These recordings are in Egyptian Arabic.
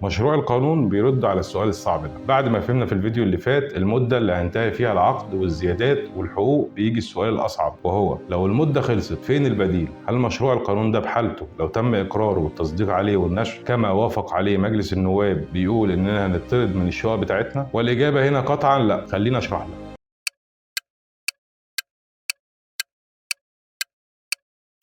مشروع القانون بيرد على السؤال الصعب ده. بعد ما فهمنا في الفيديو اللي فات المدة اللي هينتهي فيها العقد والزيادات والحقوق، بيجي السؤال الأصعب وهو لو المدة خلصت فين البديل؟ هل مشروع القانون ده بحالته لو تم إقراره والتصديق عليه والنشر كما وافق عليه مجلس النواب بيقول إننا هنطرد من الشقق بتاعتنا؟ والإجابة هنا قطعا لا. خلينا أشرح لك.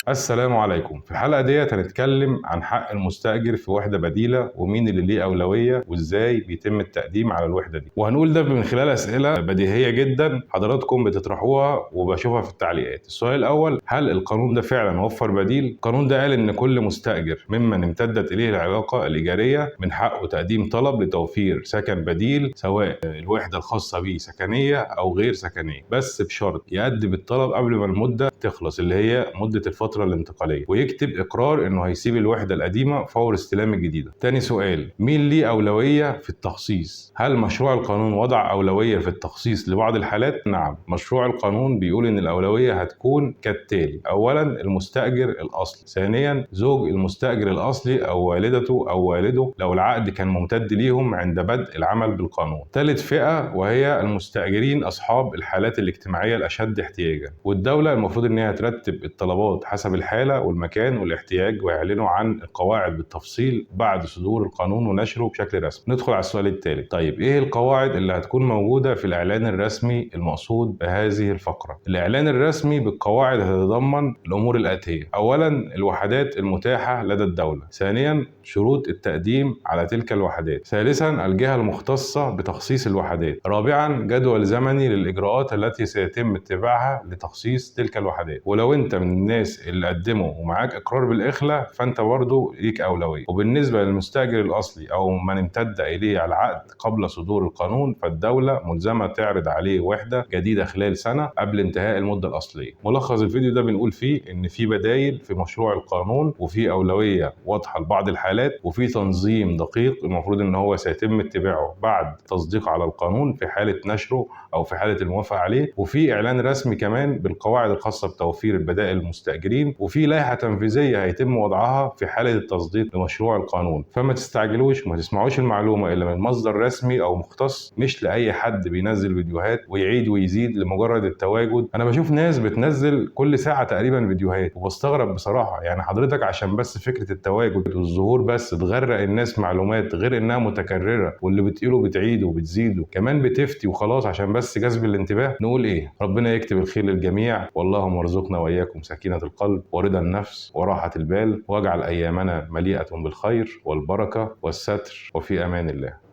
السلام عليكم. في الحلقة ديت هنتكلم عن حق المستأجر في وحدة بديلة ومين اللي ليه أولوية وإزاي بيتم التقديم على الوحدة دي، وهنقول ده من خلال أسئلة بديهية جدا حضراتكم بتطرحوها وبشوفها في التعليقات. السؤال الأول: هل القانون ده فعلا وفر بديل؟ القانون ده قال إن كل مستأجر ممن امتدت إليه العلاقة الإيجارية من حقه تقديم طلب لتوفير سكن بديل، سواء الوحدة الخاصة به سكنية أو غير سكنية، بس بشرط يقدم الطلب قبل ما المدة تخلص اللي هي مدة الفترة الانتقالية، ويكتب إقرار إنه هيسيب الوحدة القديمة فور استلام الجديدة. تاني سؤال: مين ليه أولوية في التخصيص؟ هل مشروع القانون وضع أولوية في التخصيص لبعض الحالات؟ نعم، مشروع القانون بيقول إن الأولوية هتكون كالتالي: أولا المستأجر الأصلي، ثانيا زوج المستأجر الأصلي أو والدته أو والده لو العقد كان ممتد ليهم عند بدء العمل بالقانون، ثالث فئة وهي المستأجرين أصحاب الحالات الاجتماعية الأشد احتياجا. والدولة المفروض إنها ترتب الطلبات حسب الحالة والمكان والاحتياج، ويعلنوا عن القواعد بالتفصيل بعد صدور القانون ونشره بشكل رسمي. ندخل على السؤال الثالث: طيب ايه القواعد اللي هتكون موجودة في الإعلان الرسمي المقصود بهذه الفقرة؟ الإعلان الرسمي بالقواعد هتتضمن الأمور الآتية: أولا الوحدات المتاحة لدى الدولة، ثانيا شروط التقديم على تلك الوحدات، ثالثا الجهة المختصة بتخصيص الوحدات، رابعا جدول زمني للإجراءات التي سيتم اتباعها لتخصيص تلك الوحدات. ولو انت من الناس اللي قدموا ومعاك اقرار بالاخلاء فانت برضه ليك اولوية. وبالنسبة للمستاجر الاصلي او من امتد اليه على العقد قبل صدور القانون فالدولة ملزمة تعرض عليه وحده جديدة خلال سنة قبل انتهاء المدة الاصلية. ملخص الفيديو ده بنقول فيه ان في بدايل في مشروع القانون، وفي اولوية واضحة لبعض الحالات، وفي تنظيم دقيق المفروض ان هو سيتم اتباعه بعد تصديق على القانون في حاله نشره او في حاله الموافقة عليه، وفي اعلان رسمي كمان بالقواعد الخاصة بتوفير البدائل للمستاجرين، وفي لائحة تنفيذية هيتم وضعها في حاله التصديق لمشروع القانون. فما تستعجلوش وما تسمعوش المعلومة الا من مصدر رسمي او مختص، مش لاي حد بينزل فيديوهات ويعيد ويزيد لمجرد التواجد. انا بشوف ناس بتنزل كل ساعة تقريبا فيديوهات وبستغرب بصراحة، يعني حضرتك عشان بس فكرة التواجد والظهور بس تغرق الناس معلومات غير انها متكررة، واللي بتقوله بتعيده وبتزيده، كمان بتفتي وخلاص عشان بس جذب الانتباه. نقول ايه؟ ربنا يكتب الخير للجميع، واللهم ارزقنا واياكم سكينة القلب ورضا النفس وراحة البال، واجعل ايامنا مليئة بالخير والبركة والستر، وفي امان الله.